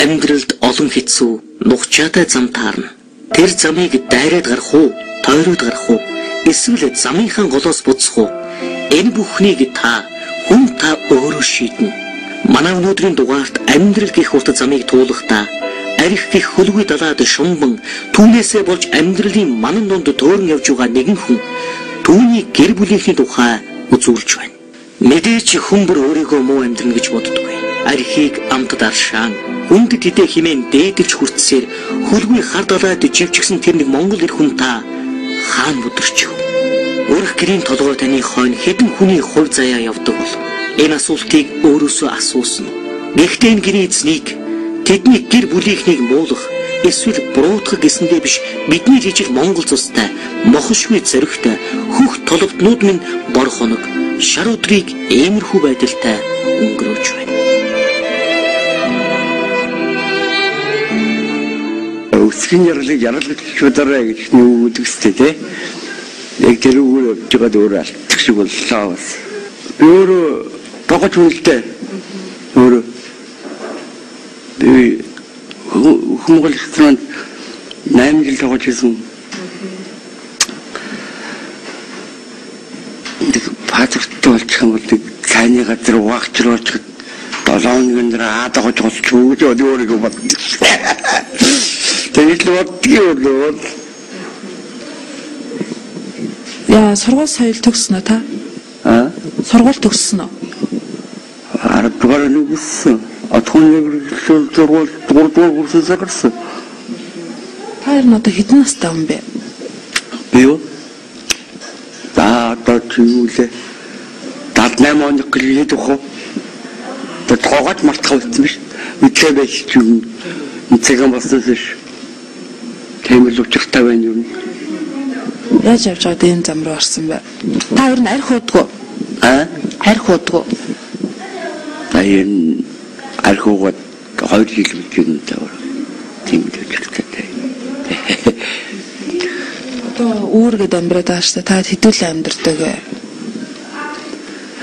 Амьдралд олон хэцүү, нухчаатай зам таарна. Тэр замыг дайраад гарах уу, тойроод гарах уу, эсвэл замынхаа голоос буцах уу? Энэ бүхнийг та, хүн та өөрөө шийднэ. Манай өнөөдрийн дугаарт амьдрал гэх урт замыг туулахдаа арх гэх хөлгүй далаад шумбан түүнээсээ болж амьдралын манан дунд төөрөн явж байгаа нэгэн хүн түүний гэр бүлийнхний тухай үзүүлж байна. Мэдээж хүн бүр өөрийгөө муу амьдрна гэж боддоггүй. Архийг амтад аршаан хүндэт хідээ химэн дээдэлж хүртсээр хөлгүй хар далайд живчгсэн тэр нэг монгол эр хүн та хаан бүдэрч. Өрх гэрийн толгой таны хойно хэдэн хүний хувь заяа явдаг бол энэ асуултыг өөрөөсөө асуусан. Гэхдээ энэ гэрийн эзнийг тэдний гэр бүлийнхнийг муулах эсвэл буруутгах гэсэндээ биш бидний жижиг монгол цустай мохошгүй зоригтой хөх толготнууд минь бор хоног шар өдрийг иймэрхүү байдалтай өнгөрөөж байна. Өсгийн ярлыг ярлаг чудараа гэж нэг үгдэг сте тий. Яг тэр үгээр явж байгаад өөрөө алдчих шиг боллоо бас. Би өөрөө тогож хүнэлтэй. Өөрөө би Монгол ресторанд 8 жил тогож хийсэн. Нэг паспорттой болчих юм бол нэг цайны газар угаагч руу очиход 7 хоногийн дараа аа тогож болчих үү гэж өөрийгөө боддог. Тэгээд л боддгийн бол. Яа, сургууль соёл төгссөн үү та? Аа? Сургууль төгссөн үү? 10 дугаар нүгсэн. Отхон нэг сургууль 3 дугаар курсээс гарсан. Та ер нь одоо хэдэн настай хүн бэ? Би юу? За одоо чи юу лээ? 78 оны гэлээд өгөх үү? Одоо тоогооч мартах болсон биш. Мэдлээ байж чи юм. Цагаан болсон биш. Тийм л учиртай байна юм. Яаж явж байгаад ийм зам руу орсон бэ? Та ер нь арх уудгүй? Аа? Арх уудгүй. Та ер нь арх уугаад 2 жил үгүй юм даа. Тийм л учиртай. Одоо үүргэд амьдраад байгаа шүү дээ. Та хэдүүлээ амьдардаг вэ?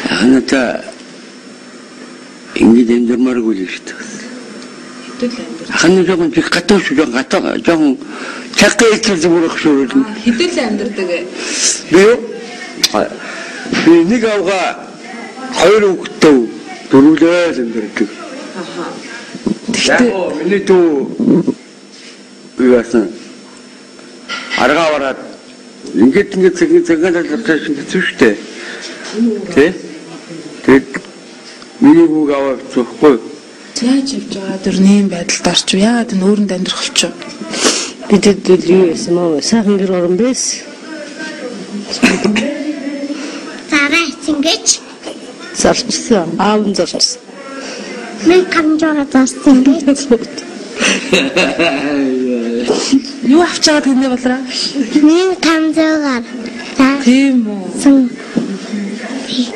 Ханаа ингэж амьдрмааргүй л шүү дээ. Хэдүүлээ амьдрах. Ханаа жоохон чих гатуу шүү, жоохон гатуу, жоохон чакка ичүүл зүрх шүү. Хэдүүлээ амьдрдаг вэ? Би юу? Би нэг авга хоёр хүүхэдтэй дөрвөлээ л амьдардаг. Аха. Тэгэхдээ миний дүү юу яасан? Аргаа бараад ингээд ингээд цагийн цагаан талбартай хэцүү шүү дээ. Тэ? Тэгээд миний хүүг аваад зөхгүй. Яаж явж байгаа тэр нэм байдалд орчих. Яагаад энэ өөрөнд амьдрах болчих вэ? Бидэд юу яасан маа сайхан гэр орон байсан. Зараа ингэж зарчсан. Аав нь зарчсан. Мен камжууга зарсан гэж. Юу авч байгаад гинэ болраа? Мен камжуугаар. Тийм үү.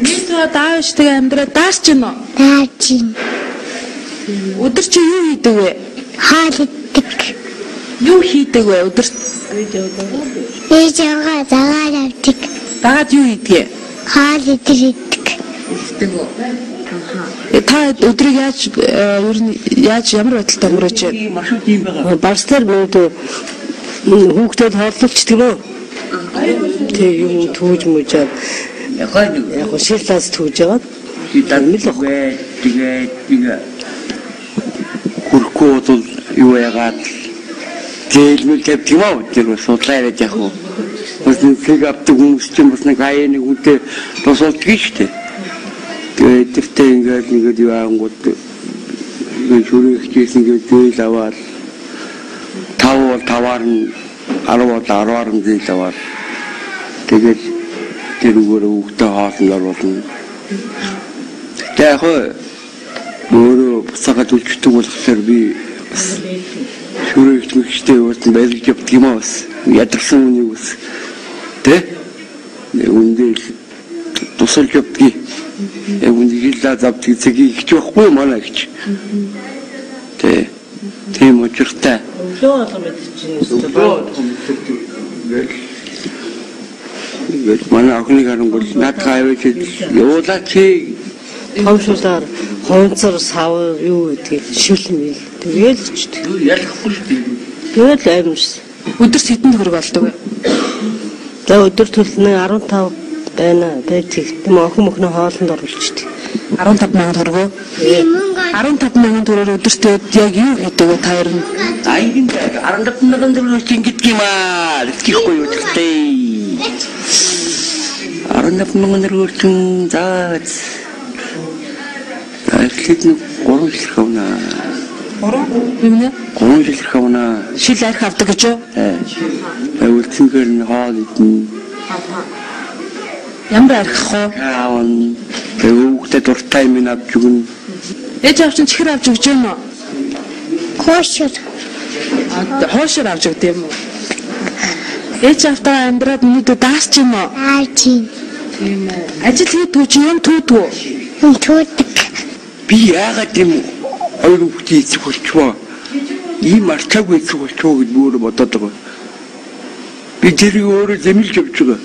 Би даа штэ амьдраа даарч гин үү? Даарч гин. Өдөр чи юу хийдэг вэ? Хоол иддэг. Юу хийдэг вэ өдөр? Видеога дагаад авдаг. Дагаад юу хийдэг? Хоол иддэг. Иддэг үү? Аха. Та өдрийг яаж ер нь яаж ямар байдалтай өнгөрөөж байна? Маршрут юм байгаа. Барслаар мөн хүүхдэд хооллолчдөг мөө. Тэг юм түүж мүжээд Яг яг ширлаас түүж яваад тэгээд тэгээд нэг хөрөхгүй бол юу яагаад зээлмэл тавьдаг юм аа тэр судлаа яриад яг уу. Бас нэг цэг авдаг хүмүүс чинь бас нэг хаяа нэг үнтэй тусалдаг шүү дээ. Тэгээд тэртээ ингээд ингээд юу ангууд шүрэг хичээсэн ингээд зээл аваад 5 бол 5-аар нь 10 бол 10-аар нь зээл аваад тэгээд тэр үгээр хүүхдээ хоолнд оруулна. Тэгээд яг өөрөө буцаагаад үлчдэг болохоор би бас шүрэг мэгчтэй уулзсан байлж явдаг юм аа бас. Ядарсан үнийг бас тэ? Үндэ тусалж явдаг. Яг үнийг л завдаг цэгийг их байхгүй манай гэж. Тэ. Тийм учиртай. Өглөө алга мэдчихэв. Өглөө алга мэддэг. Ингээл манай охиныг харангуул наадхаа аваач явуулаач. Том шулаар Хонцор сав юу гэдгийг шил мэл тэгэл ичдэг. Ялахгүй шүү дээ. Тэгэл амьс. Өдөрт хэдэн төгрөг олдог вэ? За өдөр төлнө 15 байна. Байдаг. Тэм охин мөхнөө хоолнд оруулчихдаг. 15 мянган төгрөг үү? 15 мянган төгрөгөөр өдөртөө яг юу хийдэг вэ та ер нь? А ингэн 15 мянган төгрөг чи ингэдэг юм аа. Тэтгэхгүй юу тэгтээ. 15 мянган төгрөг чинь за эхлээд нэг 3 шилх авна. 3 юм нэ? 3 шилх авна. Шил арх авдаг гэж үү? Ээ. Үлдсэнгээр нь хоол идэнэ. Ямар арх ах вэ? Аавн тэгээ хүүхдэд дуртай юм авч өгнө. Ээж аав чинь чихэр авч өгч юм уу? Хуушур. Хуушур авч өгд юм уу? Ээж аавтайгаа амьдраад өнөөдөр даарч юм уу? Даарч юм. Тийм үү. Ажил хийдгүү чи юм түүдгүү? Юм түүдэг. Би яагаад юм хоёр хүүхдийн эцэг болчихвоо? Ийм арчаагүй эцэг болчихвоо гэж би өөрөө бодоод байгаа. Би тэрийг өөрөө зэмлж явж байгаа.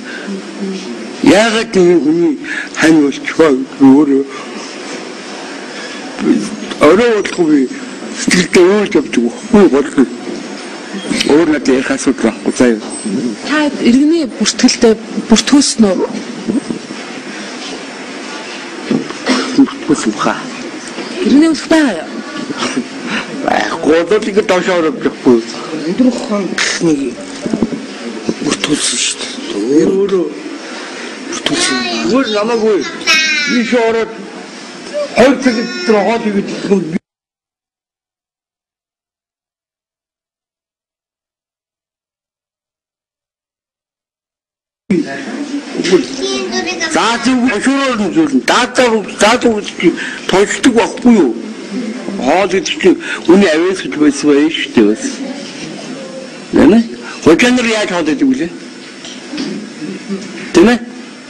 Яагаад ийм хүний хань болчихвоо гэж би өөрөө орой болохгүй би сэтгэлдээ өөрч явдаг байхгүй бодлоо. Өөр надад ярих асуудал байхгүй заяа. Та иргэний бүртгэлтэй бүртгүүлсэн үү? Бүртгүүлсэн баха. Иргэний үлэх байгаа юу? Байхгүй бол ингэ доош ороод явахгүй. Өндөр ухаан гэх нэг бүртгүүлсэн шүү дээ. Өөрөө бүртгүүлсэн. Өөр намаагүй. Ийш ороод 2 цагт тэр хоол игээд За зөв шүрээр нь зүйл даа зөв чи тончдаг байхгүй юу? Хоол идэх чи үний авээс гэж байсан байх шүү дээ бас. Нэ? Хожонор яаж хоол идэг вүлээ? Тийм ээ?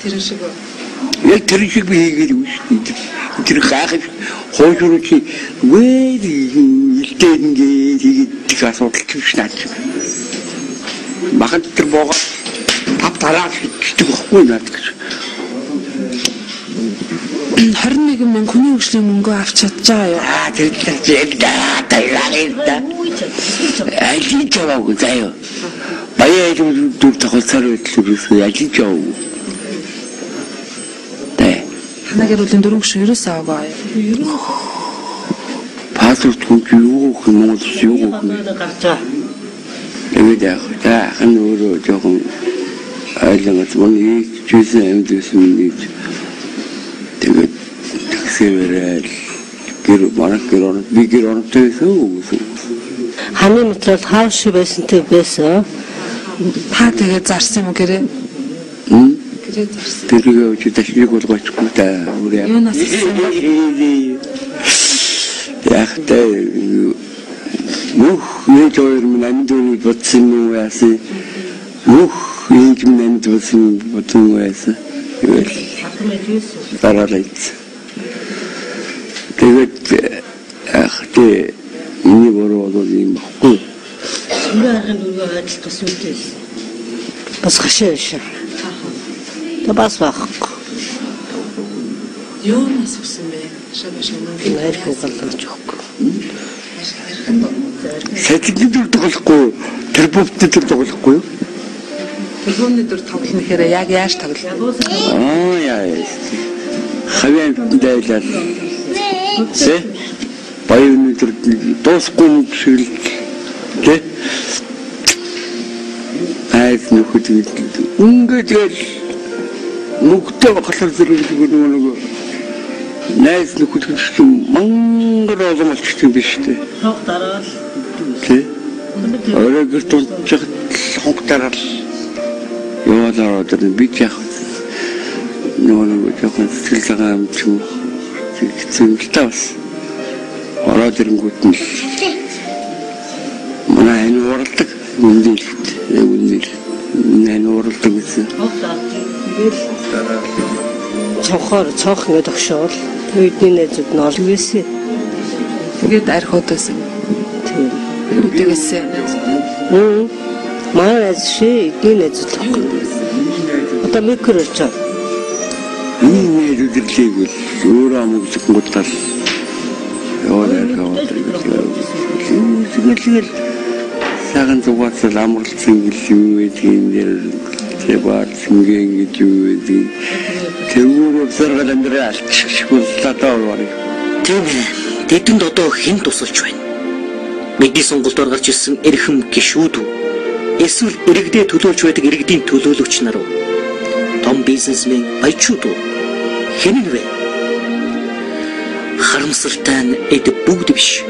Тэр шиг. Яг тэр шиг би хийгээд үгүй шүү дээ. Тэр гайхаж хойшруу чи үгүй илдээ ингээд хийгээд асуудал ч биш наа чи. Махан тэр боогоо тав дараа шиддэг байхгүй наад гэж. 21 мянга хүний хөгжлийн мөнгө авч чадж байгаа юу? Аа тэр яг да. Алин чаваагүй заяа. Баяа дүр тоглосоор байлгүй юусэн алин чаваагүй. Тэ. Танаа гэр бүлийн дөрвөн гишүүн ерөөсөө аваагүй юу? Паспорт хүн юу гэх юм Монгол юу гэх юм. Гарч байгаа. Тэгээд яах вэ? Та ах нь өөрөө жоохон айлангаас мөн ийчсэн амьд байсан минь. Тэгээд таксиверэл гэр манай гэр орон би гэр оронтой байсан уу гэсэн. Ханы материал хаав шиг байсан тэг байсан. Та тэгээд зарсан юм уу гэрээ? Гэрээ зарсан. Тэрийг авч ташрыг болгочихгүй та өөр яа. Юунаас ирсэн бэ? Яг та мөх нэг хоёр минь амьд үнийг бодсон юм уу яасан. Мөх нэг минь амьд бодсон бодсон юм уу яасан. Тэгэл дараалал ийцсэн. Тэгээд яг тэ миний буруу бол юм баггүй. Сүрэ аргын дөрвөө айдал төсөөлтэй. Бас хашаа биш. Тэ бас байхгүй. Юунаас өгсөн бэ? Хашаа башаа мөнгө. Арх угаалж өгөхгүй. Сэтгний дүр тоглохгүй, тэрбумтны дүр тоглохгүй юу? Тэрбумны дүр тоглоно гэхээр яг яаж тоглоно? Аа яа. Хавьяан дайлал. Тэ? Баян өндөр дуусахгүй нэг шиг л тэ? Айд нөхөд ингээд тэгэл нүгтэй бахлаар зэрэг нэг найз нөхөд чинь мангар олон болчихсон юм биш үү? Хог дараал. Тэ? Орой гэрт унчих хог дараал яваалаа ороод би ч яг нөгөө нэг жоохон сэтгэл цагаан юм ч юм хэцүү юм л та бас. Ороод ирэнгүүт нь манай хань уралдаг үндэ л яг үндэ л манай хань уралдаг гэсэн. Хог дараал. Тэгэл цонхоор цонх ингээд огшоол. Тэдний найзууд нь олж байсан. Тэгээд архиуд байсан. Тийм. Үдээгээсээ. Манай найз шээ эдний найзууд л байхгүй. Одоо микро ирж байгаа. Миний найз үдэрлээг бол өөрөө амглах гутал Тэгэл сайхан зугаацал амралцсан гэл юм байдгийн дээр тэбар цэнген гэж юм байдгийн. Тэгвэр усаргал амьдрал алччихгүй латаа барыг. Тийм ээ. Тэдэнд одоо хэн тусалж байна? Бидний сонголтоор гарч ирсэн эрхэм гишүүд үү? Эсвэл иргэдээ төлөөлж байдаг иргэдийн төлөөлөгч нар уу? Том бизнесмен баячууд уу? Хэн нь вэ? Харамсалтай нь эд бүгд биш.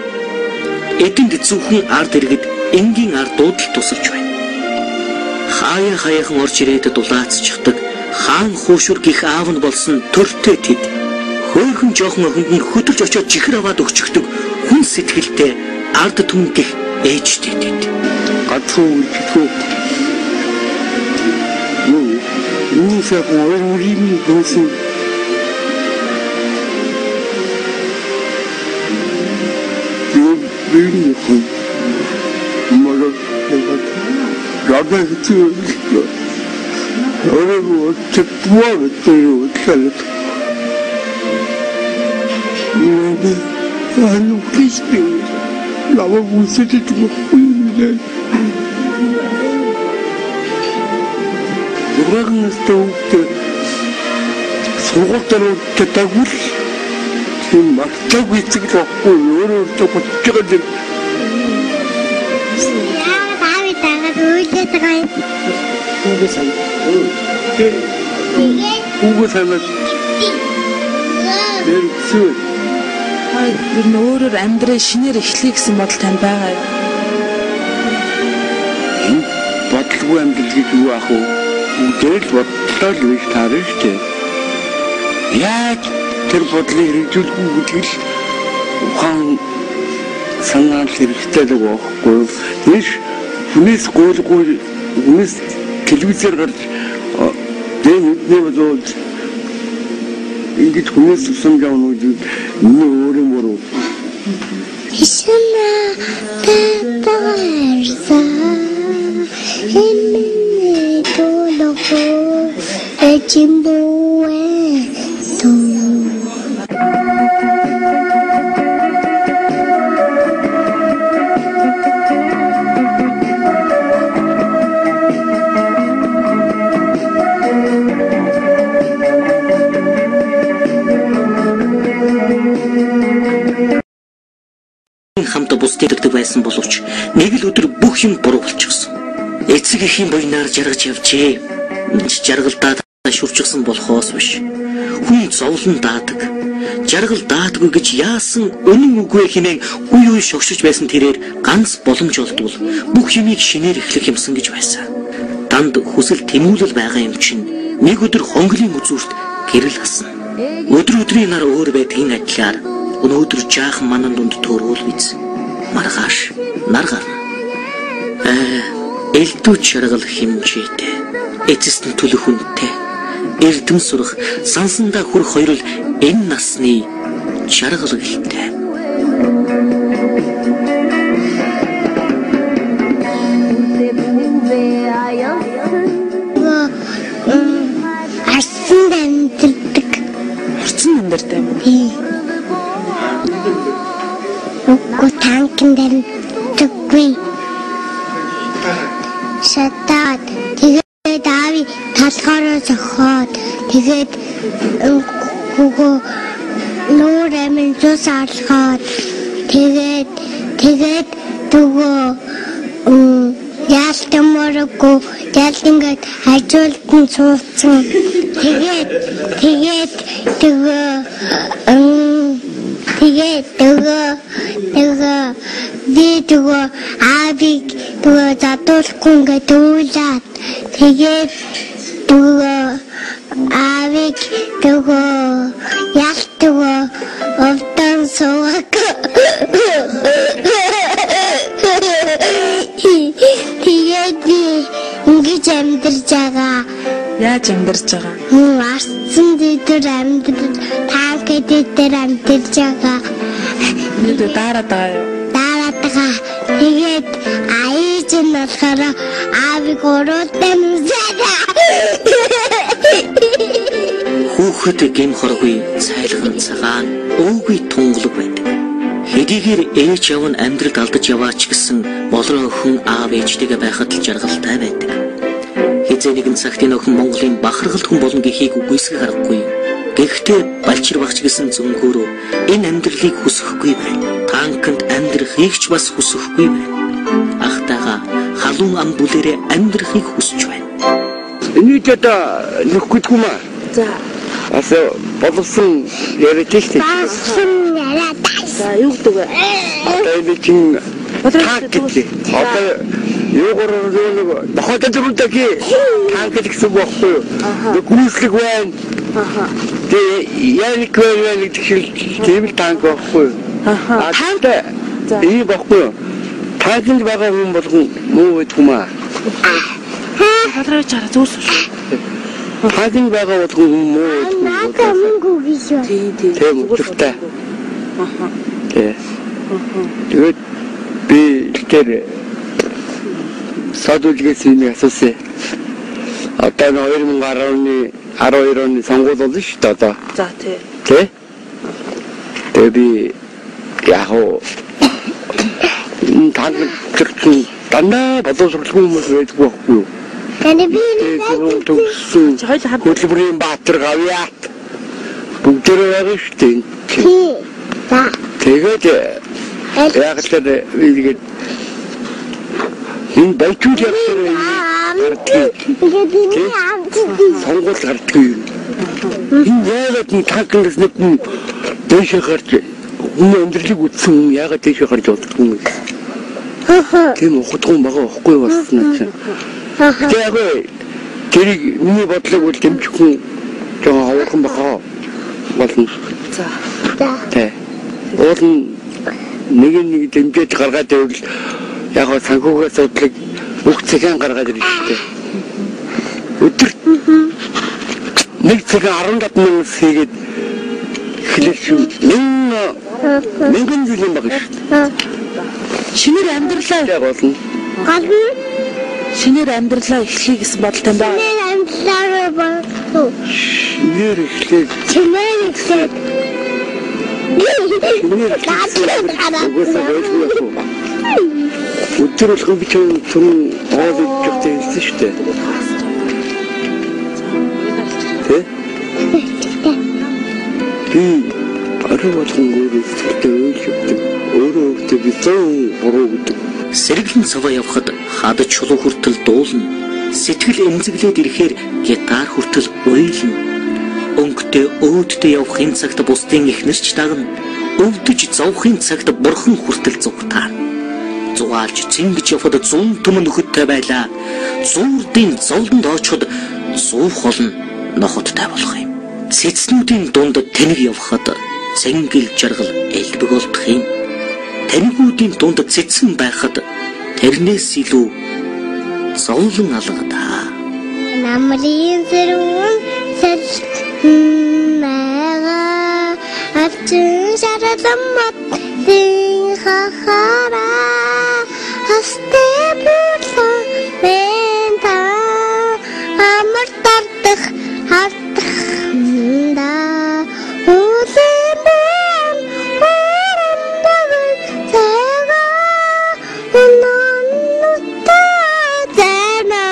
Эдэнд зөвхөн ард иргэд энгийн ардууд л тусалж байна. Хаяа хаяахан орж ирээд дулаацчихдаг хаан хуушур гих аав нь болсон төртэй тэд. Хөөхөн жоохон охинд нь хөдөлж очиод чихэр аваад өгчихдөг хүн сэтгэлтэй ард түмэн гих ээжтэй тэд. Гацуу үлдэх. Юу сайхан өөрийн дүүсэн. Би хүн. Морог Рабэ хэцүү. Өөрөө чипваа гэдэг хэлээд. Anu Kristi. Лава үсэж байгаа. Зургаан настай хүүхдээ сургуультаар чадаагүй л тийм магтаагүй эцэг л байхгүй өөрөө өөртөө бодож байгаа юм. Яагаад аавыг дагаад үйлдээд байгаа юм? Хүүгээ сайн. Хүүгээ сайн. Тэр зүг. Та ер нь өөрөөр амьдрал шинээр эхлэе гэсэн бодол танд байгаа юу? Энэ бодлого амьдрал гэж юу ах вэ? Бүгдээр л бодлоо л гэж таарна шүү дээ. Яаж тэр бодлыг хэрэгжүүлэх үү гэдэг л ухаан санаа л хэрэгтэй л байхгүй юу? Тийш хүнээс гуйлгүй хүнээс телевизээр гарч тэр нүдний болоод ингэж хүнээс тусламж авах гэдэг миний өөрийн буруу. Ишна татарса хэмнэ толого эчимбуэ ту. Хамт бусдыг дэгдэг байсан боловч нэг л өдөр бүх юм буруу болчихсон. Эцэг эхийн буйнаар жаргаж явжээ. Жаргалдаа шүрчихсэн болохоос биш. Хүн зовлон даадаг. Жаргал даадгүй гэж яасан үнэн үгүй хэмээн үе үе шогшиж байсан тэрээр ганц боломж олдвол бүх юмыг шинээр эхлэх юмсан гэж байсан. Данд хүсэл тэмүүлэл байгаа юм чинь нэг өдөр хонглын үзүүрт гэрэл хасна. Өдөр өдрийн нар өөр байдгийн адилаар өнөөдөр жаахан манан дунд төөрөөл биз. Маргааш нар гарна. Элдв жаргал хэмжээтэй. Эцэст нь төлөх үнэтэй. Эрдэм сурах, сансандаа хүрэх хоёр л энэ насны жаргал гэлтэй. Арсан амьдардаг. Орцон амьдардаг юм уу? Үгүй танкнд амьдаггүй. Шатаад тэгээд аавыг талхаараа зохиод тэгээд хүүгөө нүүр амин цус алхаад тэгээд тэгээд нөгөө яалтмааргүй ялт ингээд хажуултан суудсан. Тэгээд тэгээд нөгөө тэгээд нөгөө нөгөө би нөгөө аавыг нөгөө задуулахгүй ингээд үүлээд тэгээд нөгөө аавыг нөгөө ялт нөгөө овдон сууг. Тэгээд би ингэж амьдарч байгаа. Яаж амьдарч байгаа? Арсан дээр амьдар, танк дээр амьдарч байгаа. Бид daarаад байгаа юу? Daarаад байгаа. Тэгээд аяж нь болохоор аавыг уруутай нүсээд. Хүүхэд гэм хоргүй цайлган цагаан өөгүй тунгалаг байдаг. Хэдийгээр ээж аав нь амьдралд алдаж яваач гэсэн болроо охин аав ээжтэйгээ байхад л жаргалтай байдаг. Хэзээ нэгэн цагт энэ охин Монголын бахархалт хүн болно гэхийг үгүйсгэх аргагүй. Гэхдээ балчир багч гэсэн зөнгөөрөө энэ амьдралыг хүсэхгүй байна. Танканд амьдрахыг ч бас хүсэхгүй байна. Ахтайгаа халуун ам бүлээрээ амьдрахыг хүсэж байна. Энийг одоо нөхөхгүй юм аа. За. Бас боловсон яриад шүү дээ. Болсон яриад. За юу гэдэг вэ? Одоо энэ чинь танк гэдэг. Одоо юугаар нэг нохойтой зүрхтэй танк гэсэн үг байхгүй юу? Гүйцлэг байна. Аха. Тэгээ яг байна гэдэг шиг тийм л танк байхгүй юу? Аха. Танк ийм байхгүй юу? Танкнд байгаа хүн болгон муу байдаг юм аа. Хадраач хараа зүгээр шүү. Танкнд байгаа болгон хүн муу байдаг. Надад мөнгө өгье. Тийм тийм. Тийм өдөртэй. Аха. Тий. Тэгээд би тэр садулгээс нэг асуусан. Одоо 2010 оны 12 оны сонгуул болно шүү дээ одоо. За тий. Тий? Тэгээ би яг уу энэ танк чинь дандаа боловсролгүй хүмүүс байдаг байхгүй юу? Таны би Тэгээд төгссөн Чи хоёул хамт хөтөлбөрийн Баатар гавьяат бүгдээрээ байгаа шүү дээ. тий. За. Тэгээд яг л тэр би тэгээд энэ баяжуул яг тэр гардгийг Тэгээд энэ амт сонгуул гардгийг юм. Энэ яагаад энэ танкнаас нэг хүн дээшээ гарч хүн амьдралыг үтсэн хүн яагаад дээшээ гарч болдгоо юм бэ? Тийм ухадгүй байгаа байхгүй юу болсон чинь. Тэгээ яг тэрийг миний бодлог бол дэмжих хүн жоохон ховорхон баха болно. За. За. Тэ. Уул нь нэг нэг дэмжиж гаргаад байвал яг гоо санхүүгийн асуудлыг бүх цагаан гаргаад ирнэ шүү дээ. Өдөр нэг цагаан 17 мянган хийгээд эхлэх шүү. Мянган жил юм баг шүү дээ. Шинээр амьдралаа Яг болно. Гол нь шинээр амьдралаа эхлэе гэсэн бодолтой байна. шинээр амьдралаа болов. Шинээр эхлээд Шинээр эхлээд. шинээр угаасаа байлгүй яах вэ? Өдөр болгон би чинь түн хоол идэх хэрэгтэй хэлсэн шүү дээ. Тэ? Би орой болгон өөрөө сэтгэлдээ уйлж явдаг. Өөрөө өөртөө би 100 буруу гэдэг. Сэргэлэн цаваа явхад хад чулуу хүртэл дуулна. Сэтгэл эмзэглээд ирэхээр гитар хүртэл уйлна. Өнгөтэй өөдтэй явахын цагт бусдын эхнэрч дагна. Өвдөж зовхын цагт бурхан хүртэл зүгтаана. Зугаалж цэнгэж явхад 100 түмэн нөхөдтэй байлаа. Зуурдын зовлонд очиход зуух олон нохоттой болох юм. Цэцнүүдийн дунд тэнэг явхад цэнгэл жаргал элбэг болдох юм. Танигуудын дунд цэцэн байхад тэрнээс илүү зовлон алгадаа. Намрын сэрүүн сэлмэга алчин шаралан матын хахара хасте бүлэн мэн та амар тардах хардах да үлэмэн өрөндөгөн цэга үнэнүтэ зэна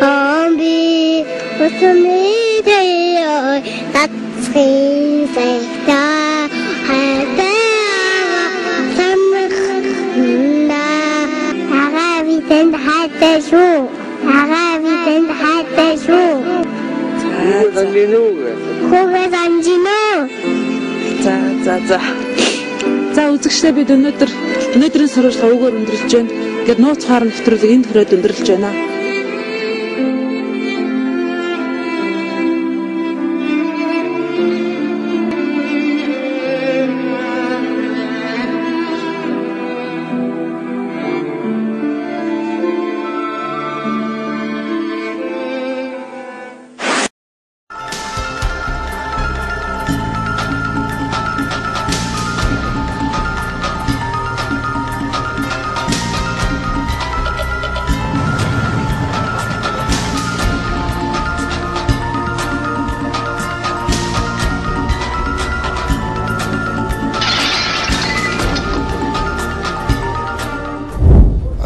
амби усмидэ тацхи сэхта хайта самхна агаа битэнд хайтай шүү агаа битэнд хайтай шүү Юу санджинүү? Хүүгээ санджинүү. За за за. За үзэгчдээ бид өнөөдрийн сурвалжлага үүгээр өндөрлөж байна. Ингээд нууц хаан нэвтрүүлэг энд хүрээд өндөрлөж байна.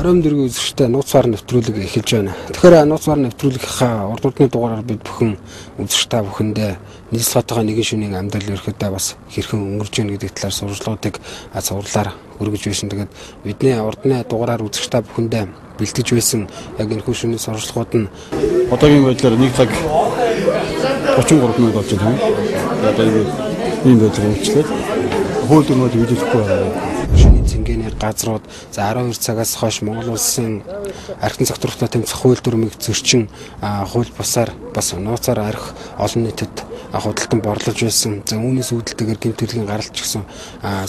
Оройн дэргийн үзэгчтэй нууц вар нэвтрүүлэг эхэлж байна. Тэгэхээр нууц вар нэвтрүүлгийнхаа урд урдны дугаараар бид бүхэн үзэгч та бүхэндээ нийслэлтойгоо нэгэн шөнийн амьдрал ерөөхдөө бас хэрхэн өнгөрч байна гэдэг талаар сурвалжлагуудыг цувралаар өргөж байсан. Тэгээд бидний урдны дугаараар үзэгч та бүхэндээ бэлтгэж байсан яг энэхүү шөнийн сурвалжлагууд нь одоогийн байдлаар 1 цаг 33 минут болж байна. Одоо ийм байдлаар үйлчлээд хууль дүрмүүд биелүүлэхгүй байгаа. Шөнийн цэнгэний газрууд за 12 цагаас хойш Монгол улсын архитын согтруулалтаа тэмцэх хууль дүрмийг зөрчин хууль бусаар бас нууцаар арх олон нийтэд худалдан борлож байсан. За үүнээс үүдэлтэйгээр гэмт хэргийн гаралт ч гэсэн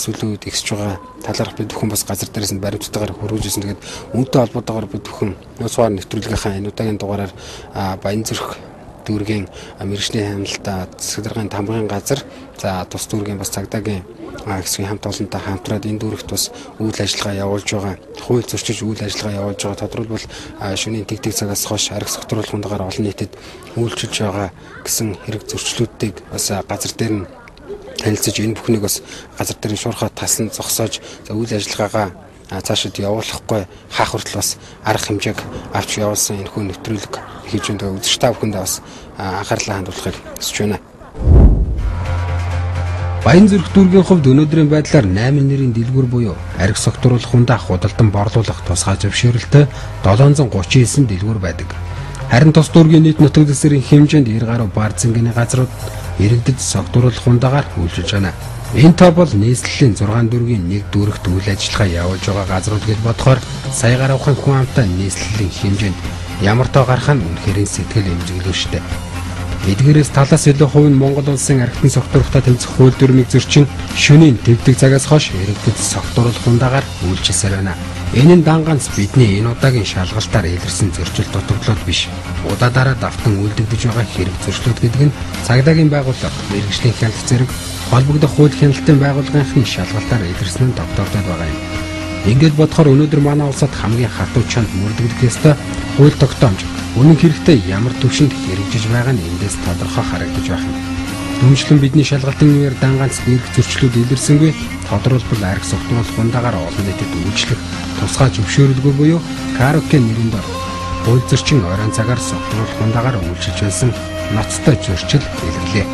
сүүлийн үед ихсэж байгаа талаарх бид бүхэн бас газар дээрээс нь баримттайгаар хөргөж байсан. Тэгээд үүнтэй холбоотойгоор бид бүхэн нууц вар нэвтрүүлгийнхаа энэ удаагийн дугаараар Баянзүрх дүүргийн мэргэжлийн хяналт засаг даргын тамгын газар за тус дүүргийн бас цагдаагийн хэсгийн хамт олонтой хамтраад энэ дүүрэгт бас үйл ажиллагаа явуулж байгаа, хууль зөрчиж үйл ажиллагаа явуулж байгаа. Тодорхойлбол шөнийн тэг цагаас хойш арх согтруулах хундагаар олон нийтэд үйлчилж байгаа гэсэн хэрэг зөрчлүүдийг бас газар дээр нь танилцаж энэ бүхнийг бас газар дээр нь шуурхай тасан зогсоож за үйл ажиллагаагаа цаашид явуулахгүй хаах хүртэл бас арга хэмжээг авч явуулсан энэхүү нэвтрүүлэг хийж байна. Үзэгч та бүхэндээ бас анхаарлаа хандуулахыг хүсэж байна. Баянзүрх дүүргийн хувьд өнөөдрийн байдлаар 8 нэрийн дэлгүүр буюу арх согтруулах хундаа худалдан борлуулах тусгай зөвшөөрөлтэй 739 дэлгүүр байдаг. Харин тус дүүргийн нийт нутаг дэвсгэрийн хэмжээнд 90 гаруй бар цэнгэний газрууд иргэдэд согтруулах хундаагаар үйлчилж байна. Энэ тоо бол нийслэлийн 6 дүүргийн нэг дүүрэгт үйл ажиллагаа явуулж байгаа газрууд гэж бодохоор сая гаруйхан хүн амтай нийслэлийн хэмжээнд ямар тоо гарах нь үнэхээр сэтгэл эмзэглэв штэ. Эдгээрээс талаас илүү хувь нь Монгол улсын архитын согтууруулалтаа тэмцэх хууль дүрмийг зөрчин шөнийн тэгдэг цагаас хойш иргэдэд согтууруулах хундаагаар үйлчилсээр байна. Энэ нь дан ганц бидний энэ удаагийн шалгалтаар илэрсэн зөрчил дутагдлууд биш. Удаадаараа давтан үлдэгдэж байгаа хэрэг зөрчлүүд гэдэг нь цагдаагийн байгууллага, мэргэжлийн хяналт зэрэг холбогдох хууль хяналтын байгууллагын шалгалтаар илэрсэн нь тогтоогдоод байгаа юм. Ингээд бодохоор өнөөдөр манай улсад хамгийн хатуу чонд мөрдөгдөх ёстой хууль тогтоомж үнэн хэрэгтээ ямар түвшинд хэрэгжиж байгаа нь эндээс тодорхой харагдаж байх юм. Дүнчлэн бидний шалгалтын үеэр дан ганц дээрх зөрчлүүд илэрсэнгүй. Тодорхойлбол арх согтруулах хундаагаар олон нийтэд үйлчлэх тусгай зөвшөөрөлгүй буюу караоке нэрийн дор хууль зөрчин оройн цагаар согтруулах хундаагаар үйлчилж байсан ноцтой зөрчил илэрлээ.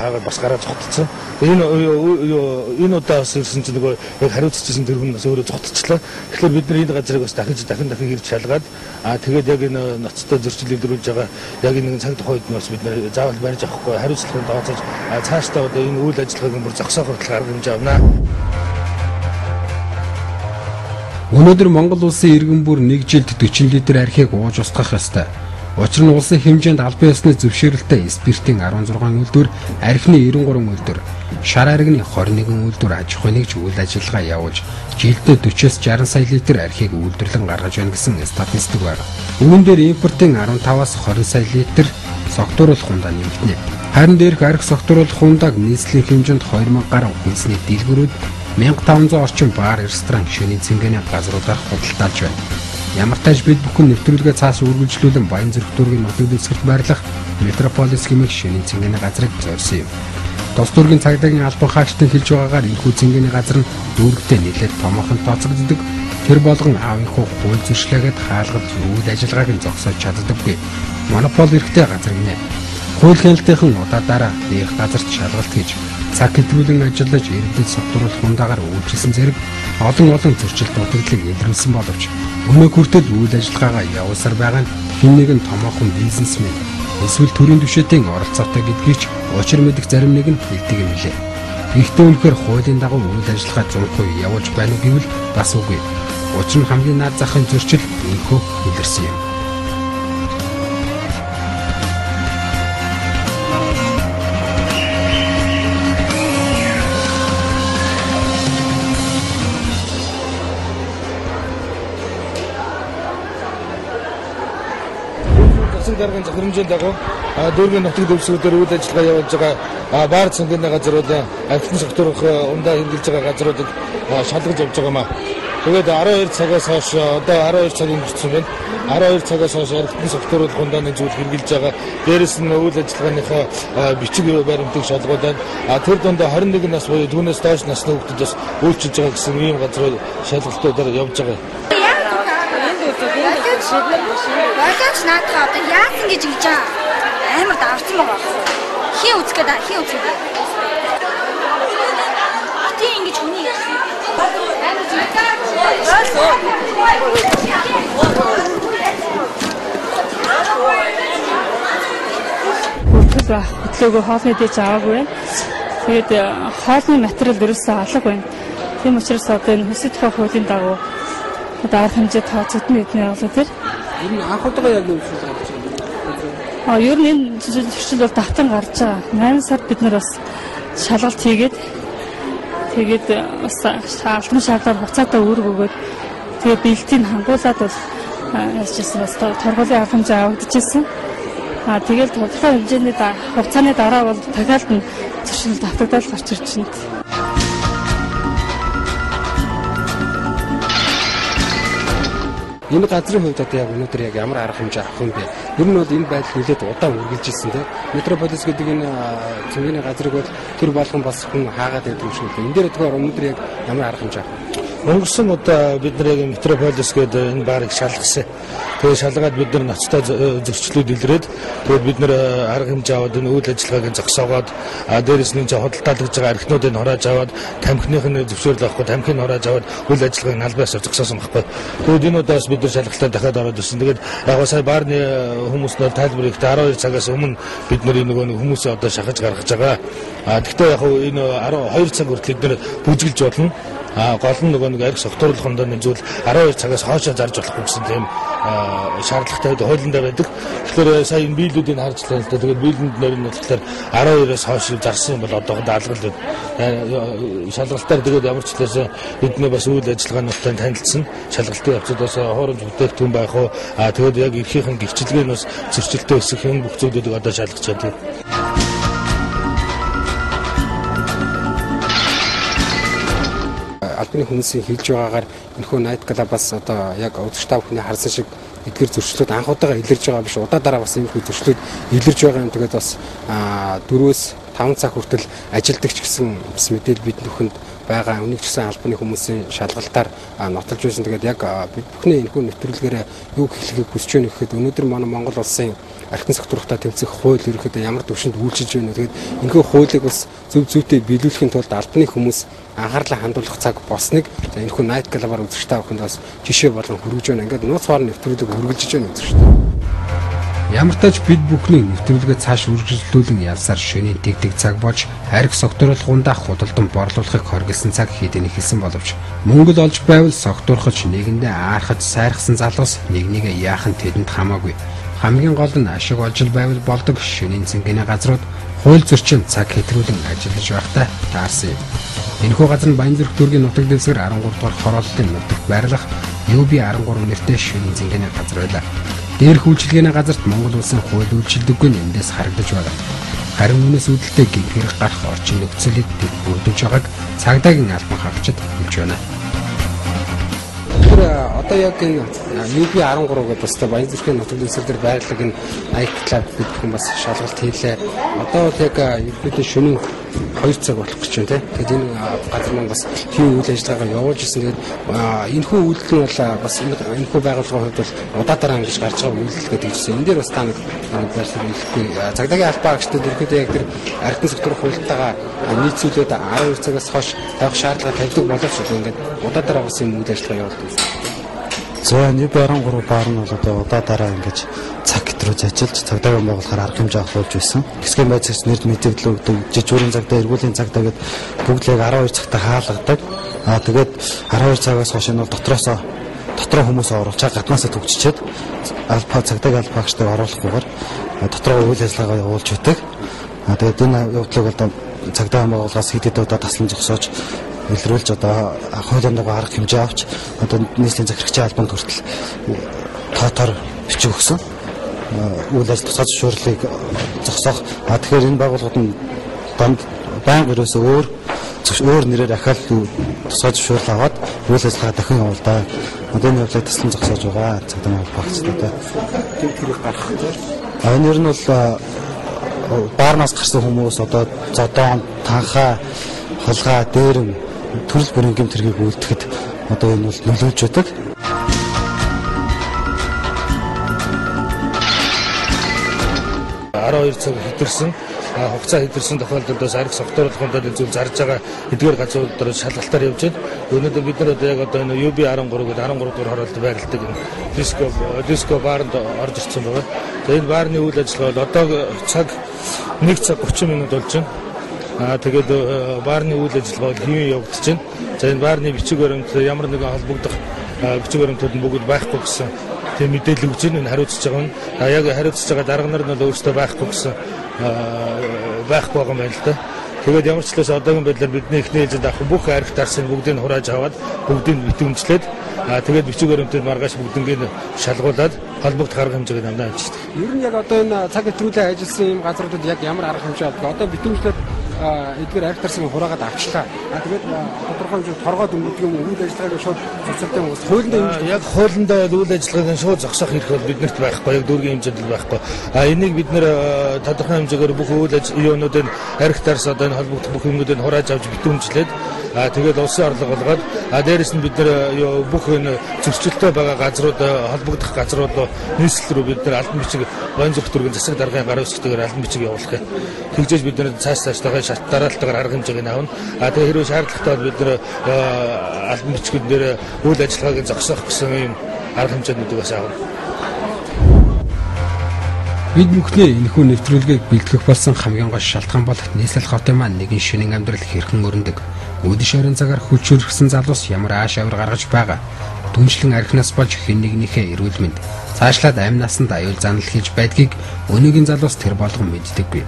Хаагаар бас гараа зогтцсон. Энэ удаа бас ирсэн чинь нөгөө яг хариуцчихсан тэр хүн бас өөрөө зогтчихлоо. Тэгэхээр бид нар энэ газрыг бас дахин ирж шалгаад тэгээд яг энэ ноцтой зөрчил илрүүлж байгаа яг энэ цаг тухайд нь бас бид нар заавал барьж авахгүй хариуцлагын тооцож цаашдаа одоо энэ үйл ажиллагааг бүр зогсоох хүртэл арга хэмжээ авнаа. Өнөөдөр Монгол улсын иргэн бүр нэг жилд 40 литр архийг ууж устгах ёстой. Учир нь улсын хэмжээнд албан ёсны зөвшөөрөлтэй спиртийн 16 үйлдвэр, архины 93 үйлдвэр, шар аргины 21 үйлдвэр аж ахуйн нэгж үйл ажиллагаа явуулж жилдээ 40-с 60 сая литр архийг үйлдвэрлэн гаргаж байна гэсэн статистик байна. Үүн дээр импортын 15-аас 20 сая литр согтууруулах хундаа нэмэгдэнэ. Харин дээрх арх согтууруулах хундааг нийслэлийн хэмжээнд 2000 гаруй хүнсний дэлгүүрүүд 1500 орчим бар, ресторан, шөнийн цэнгэний газруудаар худалдаалж байна. Ямар тааж бид бүхэн нэвтрүүлгээ цааш үргэлжлүүлэн Баянзүрх дүүргийн нутаг дэвсгэрт байрлах Метрополис хэмээх шөнийн цэнгэний газрыг зорьсон юм. Тус дүүргийн цагдаагийн албан хаагчдын хэлж байгаагаар энэхүү цэнгэний газар нь дүүрэгтээ нэлээд томоохон тооцогддог. Тэр болгон аавын хүү хууль зөрчлөөгээд хаалгаж үйл ажиллагааг нь зогсоож чаддаггүй. Монопол эрхтэй газар гинэ. Хууль хяналтынхан удаадаараа дээрх газарт шалгалт хийж цаг хэтрүүлэн ажиллаж иргэдэд согтруулах хундаагаар үйлчилсэн зэрэг олон зөрчил дутагдлыг илрүүлсэн боловч өнөө хүртэл үйл ажиллагаагаа явуулсаар байгаа нь хэн нэгэн томоохон бизнесмен эсвэл төрийн түвшинтийн оролцоотой гэдгийг ч учир мэдэх зарим нэг нь хэлдэг юм лээ. Гэхдээ үнэхээр хуулийн дагуу үйл ажиллагаа 100% явуулж байна уу гэвэл бас үгүй. Учир нь хамгийн наад захын зөрчил өнөхөө илэрсэн юм. Засаг даргын захирамжийн дагуу дүүргийн нутаг дэвсгэрээр үйл ажиллагаа явуулж байгаа баар цэнгэний газрууд, архитын согтууруулах ундаа хэрэглэж байгаа газруудад шалгаж явж байгаа маа. Тэгээд 12 цагаас хойш одоо 12 цаг өнгөрсөн байна. 12 цагаас хойш архитын согтууруулах ундааны зүйл хэрэгжилж байгаа. Дээрэс нь үйл ажиллагааныхаа бичиг баримтыг шалгуулад тэр дундаа 21 нас буюу түүнээс доош насны хүүхдүүд бас үйлчилж байгаа гэсэн ийм газар шалгалтуудаар явж байгаа. Болооч наадах одоо яасан гэж ингэж байгаа. Амар даварцсан байгаа байхгүй. Хин үзэх гээд хин үзэх гээд. Тийм ингэж хүний ярьсан. Хөтөл байх хөтлөөгөө хоолны дэж аваагүй байна. Тэгээд хоолны материал ерөөсөө алга байна. Тийм учраас одоо энэ хөсөж тухай хуулийн дагуу одоо арга хэмжээ тооцогдно гэдэг нь явуулаа тэр. Ер нь анх удаага яг юу зүйл гарч байгаа юм? Ер нь энэ зөрчил бол давтан гарч байгаа. 8 сард бид нар бас шалгалт хийгээд тэгээд бас албан шаардлага хугацаатай үүрэг өгөөд тэгээд бэлтгийг хангуулад бол яажсэн бас торгуулийн арга хэмжээ авагдчихсэн. Тэгээд тодорхой хэмжээний хугацааны дараа бол дахиад нь зөрчил давтагдал гарч ирж байна. Энэ газрын хувьд одоо яг өнөөдөр яг ямар арга хэмжээ авах юм бэ? Ер нь бол энэ байдал нэлээд удаан үргэлжилсэн тийм. Метрополис гэдэг энэ цэнгэний газрыг бол тэр болгон бас хүн хаагаад байдаг юм шиг л. Энэ дээр тэгэхээр өнөөдөр яг ямар арга хэмжээ авах вэ? Өнгөрсөн удаа бид нар яг Метрополис гэдэг энэ баарыг шалгасан. Тэгээд шалгаад бид нар ноцтой зөрчлүүд илрээд тэгээд бид нар арга хэмжээ аваад энэ үйл ажиллагааг зогсоогоод дээрэс нь худалдаалгаж байгаа архинуудыг хурааж аваад тамхиных нь зөвшөөрөл авахгүй тамхиг нь хурааж аваад үйл ажиллагааг албан ёсоор зогсоосон байхгүй. Тэгээд энэ удаас бид нар шалгалтаа дахиад ороод ирсэн. Тэгээд яг сая баарны хүмүүс нь тайлбар ихтэй 12 цагаас өмнө бид нар нөгөө нэг хүмүүсээ одоо шахаж гаргаж байгаа. Гэхдээ яг энэ 12 цаг хүртэл бид нар бүжгэлж болно. Гол нь нөгөө нэг арх согтууруулах ундааны зүйл 12 цагаас хоошоо зарж болохгүй гэсэн тийм шаардлагатай хуулиндаа байдаг. Тэгэхээр сая энэ биелүүдийг харж лээ л да. Тэгээд биелэнд нэр нь болохоор 12-оос хойш зарсан юм бол одоохондоо алгал байна. Шалгалтаар тэгээд ямар ч хэлсэн бидний бас үйл ажиллагаануудтай танилцсан. Шалгалтын явцад бас хуурамч бүтээгдэхүүн байх уу? Тэгээд яг эрхийнхэн гэрчилгээ нь бас зөрчилтэй өсөх юм бүх зүйлүүдийг одоо шалгаж байгаа. Албаны хүмүүсийн хэлж байгаагаар энэхүү Night Club-аас одоо яг үзэгч та бүхний харсан шиг эдгээр зөрчлүүд анх удаага илэрж байгаа биш, удаа дараа бас энэхүү зөрчлүүд илэрж байгаа юм. Тэгээд бас 4-5 цаг хүртэл ажилдаг ч гэсэн бас мэдээлэл бид бүхэнд байгаа. Үнийг ч гэсэн албаны хүмүүсийн шалгалтаар нотолж байсан. Тэгээд яг бид бүхний энэхүү нэвтрүүлгээрээ юу хэлэхийг хүсэж байна гэхэд өнөөдөр манай Монгол улсын архитын согтуурхтай тэмцэх хууль ерөнхийдөө ямар түвшинд үйлчилж байна вэ? Тэгээд энэхүү хуулийг бас зөв зүйтэй биелүүлэхийн тулд албаны хүмүүс анхаарлаа хандуулах цаг болсныг энэхүү Night Club-аар үзэгч та бүхэнд бас жишээ болгон хүргэж байна. Ингээд нууц хоорны нэвтрүүлэг үргэлжиж байна үзэгч та. Ямар тач бид бүхний нэвтрүүлгээ цааш үргэлжлүүлэн явсаар шөнийн тэгдэг цаг болж арх согтууруулах ундаа худалдан борлуулахыг хоригдсан цаг хэдэн эхэлсэн боловч мөнгө л олж байвал согтуурхаж нэгэндээ аархаж сайрхсан залуус нэг нэгэ яахан тэдэнд хамаагүй. Хамгийн гол нь ашиг олж байвал болдог шөнийн цэнгэний газрууд хууль зөрчин цаг хэтрүүлэн ажиллаж байхдаа таарсан юм. Энэхүү газар нь Баянзүрх дүүргийн нутаг дэвсгэр 13 дугаар хорооллын нутагт байрлах UB13 нэртэй шөнийн цэнгэний газар байлаа. Дээрх үйлчилгээний газарт Монгол улсын хууль үйлчилдэггүй нь эндээс харагдаж байна. Харин үүнээс үүдэлтэй гэмт хэрэг гарах орчин нөхцөлийг тэд бүрдүүлж байгааг цагдаагийн албан хаагчид хэлж байна. Одоо яг энэ UB13 гэдэг бас Баянзүрхийн нутаг дэвсгэр дээр байрлах энэ Night Club бид бүхэн бас шалгалт хийлээ. Одоо бол яг ерөнхийдөө шөнийн 2 цаг болох гэж байна тийм. Тэгээд энэ газар маань бас тийм үйл ажиллагаагаа явуулж ирсэн. Тэгээд энэхүү үйлдэл нь бол бас энэхүү байгууллагын хувьд бол удаа дараа ингэж гарч байгаа үйлдэл гэдэг чинь. Энэ дээр бас та нэг байр суурь хэлэхгүй. Цагдаагийн албан хаагчдад ерөнхийдөө яг тэр архитын согтууруулах хуультайгаа нийцүүлээд 12 цагаас хойш тавих шаардлага тавьдаг боловч ингээд удаа дараа бас юм үйл ажиллагаа явуулдаг юм. За UB13 баар нь бол одоо удаа дараа ингэж цаг хэтрүүлж ажиллаж цагдаагийн байгууллагаар арга хэмжээ авахулж байсан. Хэсгийн байцаагч нэрд мэдээлэл өгдөг, жижүүрийн цагдаа, эргүүлийн цагдаа гэд бүгд л яг 12 цагта хаалгадаг. Тэгээд 12 цагаас хойш нь бол дотроо хүмүүсээ оруулчаа гаднаасаа төгсчээд албаа цагдаагийн албаагчдыг оруулахгүйгээр дотроо үйл ажиллагаа явуулж өгдөг. Тэгээд энэ явдлыг бол цагдаагийн байгууллагаас хэд хэд удаа таслан зогсоож илрүүлж одоо хуулийн дагуу арга хэмжээ авч одоо нийслэлийн захирагчийн албанд хүртэл тоотоор бичиг өгсөн. Үйл ажил тусгай зөвшөөрлийг зогсоох. Тэгэхээр энэ байгууллагууд нь данд байнга ерөөсөө өөр өөр нэрээр ахаал тусгай зөвшөөрөл аваад үйл ажиллагаа дахин явуулдаа. Одоо энэ явдлыг таслан зогсоож байгаа. Цагдаагийн холбоогчдод. Гэмт хэрэг гарах тийм. Энэ ер нь бол баарнаас гарсан хүмүүс одоо зодоон, танхаа, хулгай, дээрэм төрөл бүрийн гэмт хэргийг үйлдэхэд одоо энэ бол нөлөөлж байдаг. 12 цаг хэтэрсэн хугацаа хэтэрсэн тохиолдолд бас арх согтууруулахын тулд зүйл зарж байгаа эдгээр газрууд дээр шалгалтаар явж байна. Өнөөдөр бид нар одоо яг одоо энэ UB 13 гэдэг 13 дугаар хороолт байрладаг энэ диско баарнд орж ирсэн байгаа. За энэ баарны үйл ажиллагаа бол одоо цаг 1 цаг 30 минут болж байна. Тэгээд баарны үйл ажиллагаа бол хэвэн явагдаж байна. За энэ баарны бичиг баримт ямар нэгэн холбогдох бичиг баримтууд нь бүгд байхгүй гэсэн тийм мэдээлэл өгч байна. Энэ хариуцж байгаа нь яг хариуцж байгаа дарга нар нь бол өөрсдөө байхгүй гэсэн байхгүй байгаа юм байна л да. Тэгээд ямар ч л одоогийн байдлаар бидний эхний ээлжинд авах бүх арх дарсыг бүгдийг хурааж аваад бүгдийг битүүмжлээд тэгээд бичиг баримтыг маргааш бүгднийг шалгуулад холбогдох арга хэмжээг намнаа ажилладаг. Ер нь яг одоо энэ цаг хэтрүүлээ ажилласан ийм газруудад яг ямар арга хэмжээ авдаг? Одоо битүүмжлээд эдгээр арх дарсыг хураагаад авчлаа. Тэгээд тодорхой хэмжээнд торгоод өнгөдөг юм үйл ажиллагааг шууд цуцалтай юм уу? Хуулиндаа яг хуулиндаа бол үйл ажиллагааг шууд зогсоох эрх бол биднэрт байхгүй, яг дүүргийн хэмжээнд л байхгүй. Энийг бид нэр тодорхой хэмжээгээр бүх үйл юунуудыг арх дарс одоо энэ холбогдох бүх юмнуудыг хурааж авч битүүмжлээд тэгээд улсын орлого болгоод дээрэс нь бид нэр бүх энэ зөрчилтэй байгаа газрууд холбогдох газрууд руу нийслэл рүү бид нар албан бичиг Баянзүрх дүүргийн засаг даргын гарын үсгтэйгээр албан бичиг явуулах юм. Тэгжээж бид нар цааш цааштайгаа шат дараалтайгаар арга хэмжээг нь авна. Тэгээ хэрвээ шаардлагатай бол бид нар албан бичгэн дээр үйл ажиллагааг зогсоох гэсэн юм арга хэмжээнүүдийг бас авна. Бид бүхний энэхүү нэвтрүүлгийг бэлтгэх болсон хамгийн гол шалтгаан бол нийслэл хотын маань нэгэн шөнийн амьдрал хэрхэн өрнөдөг, өдөш оройн цагаар хүлчүүрхсэн залуус ямар ааш авир гаргаж байгаа, түншлэн архинаас болж хэн нэгнийхээ эрүүл мэнд цаашлаад амь насанд аюул занал хийж байдгийг өнөөгийн залуус тэр болгон мэддэггүй.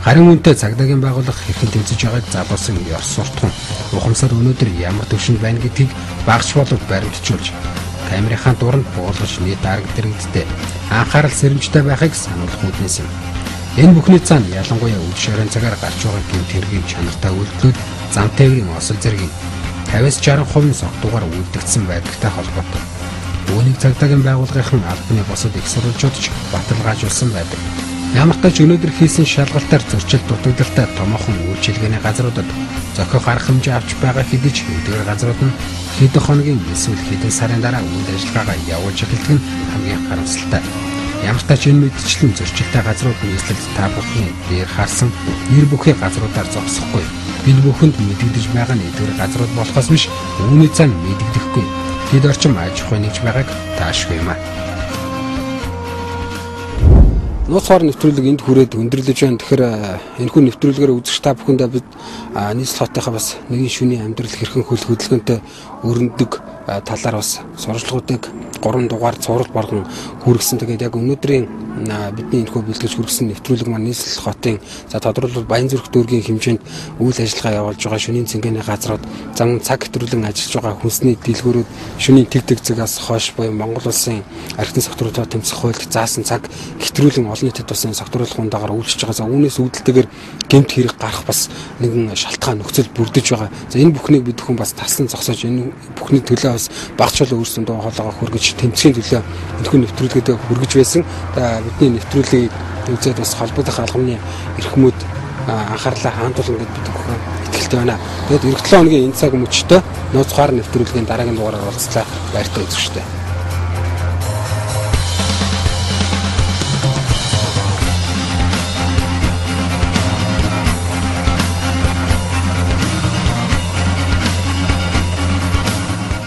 Харин үнэтэй цагдаагийн байгууллага хэрхэн тэмцэж байгааг залуусын ёс суртахуун ухамсар өнөөдөр ямар түвшинд байна гэдгийг багш болов баримтжуулж камерынхаа дуранд буулгаж нийт арга дэрэгдтэй анхаарал сэрэмжтэй байхыг сануулах үүднээс юм. Энэ бүхний цаана ялангуяа өдөш оройн цагаар гарч байгаа гэмт хэргийн чанартай үйлдэлүүд зам тээврийн осол зэргийн 50-60% согтуугаар үйлдэгдсэн байдагтай холбоотой. Үүнийг цагдаагийн байгууллагын албаны бусад их сурвалжууд ч баталгаажуулсан байдаг. Ямар ч өнөөдөр хийсэн шалгалтаар зөрчил дутагдaltaй томоохон үйлчилгээний газруудад зохих арга хэмжээ авч байгаа хэдий ч эдгээр газрууд нь хэдэн хоногийн эсвэл хэдэн сарын дараа үйл ажиллагаагаа явуулж эхэлдэг нь хамгийн харамсалтай. Ямар ч энэ мэдчлэн зөрчилтэй газрууд нийслэлд та бүхний дээр харсан нэр бүхий газруудаар зогсохгүй. Бид бүхэнд мэдэгдэж байгаа нь эдгээр газрууд болохоос биш үүний цаана мэдэгдэхгүй. Хэд орчим аж ахуй нэгж байгааг таашгүй юм аа. Нууц хоор нэвтрүүлэг энд хүрээд өндөрлөж байна. Тэгэхээр энэхүү нэвтрүүлгээр үзэгч та бүхэндээ бид нийслэл хотынхаа бас нэгэн шөнийн амьдрал хэрхэн хөл хөдөлгөөнтэй өрнөдөг талаар бас сурвалжлагуудыг 3 дугаар цуврал болгон хүргэсэн. Тэгээд яг өнөөдрийн бидний энэхүү бэлтгэж хүргэсэн нэвтрүүлэг маань нийслэл хотын за тодорхойлбол Баянзүрх дүүргийн хэмжээнд үйл ажиллагаа явуулж байгаа шөнийн цэнгэний газрууд, зам цаг хэтрүүлэн ажиллаж байгаа хүнсний дэлгүүрүүд, шөнийн тэг тэг зэгээс хойш буюу Монгол улсын архитын согтруулалтаа тэмцэх хуульд заасан цаг хэтрүүлэн олон нийтэд бас энэ согтруулах ундагаар үйлчилж байгаа. За үүнээс үүдэлтэйгээр гэмт хэрэг гарах бас нэгэн шалтгаан нөхцөл бүрдэж байгаа. За энэ бүхнийг бид бүхэн бас таслан зогсоож энэ бүхний төлөө бас багч болон өөрсдөө дуу хоолойгоо хүргэж тэмцэхийн төлөө энэхүү нэвтрүүлгээдээ хүргэж байсан. За бидний нэвтрүүлгийг үзээд бас холбогдох алгамны эрхмүүд анхаарлаа хандуулна гэдээ бид бүхэн итгэлтэй байна. Тэгээд эх 7 хоногийн энэ цаг мөчтөө нууц хаар нэвтрүүлгийн дараагийн дугаараар уулзлаа. Баяртай үзэгчдээ.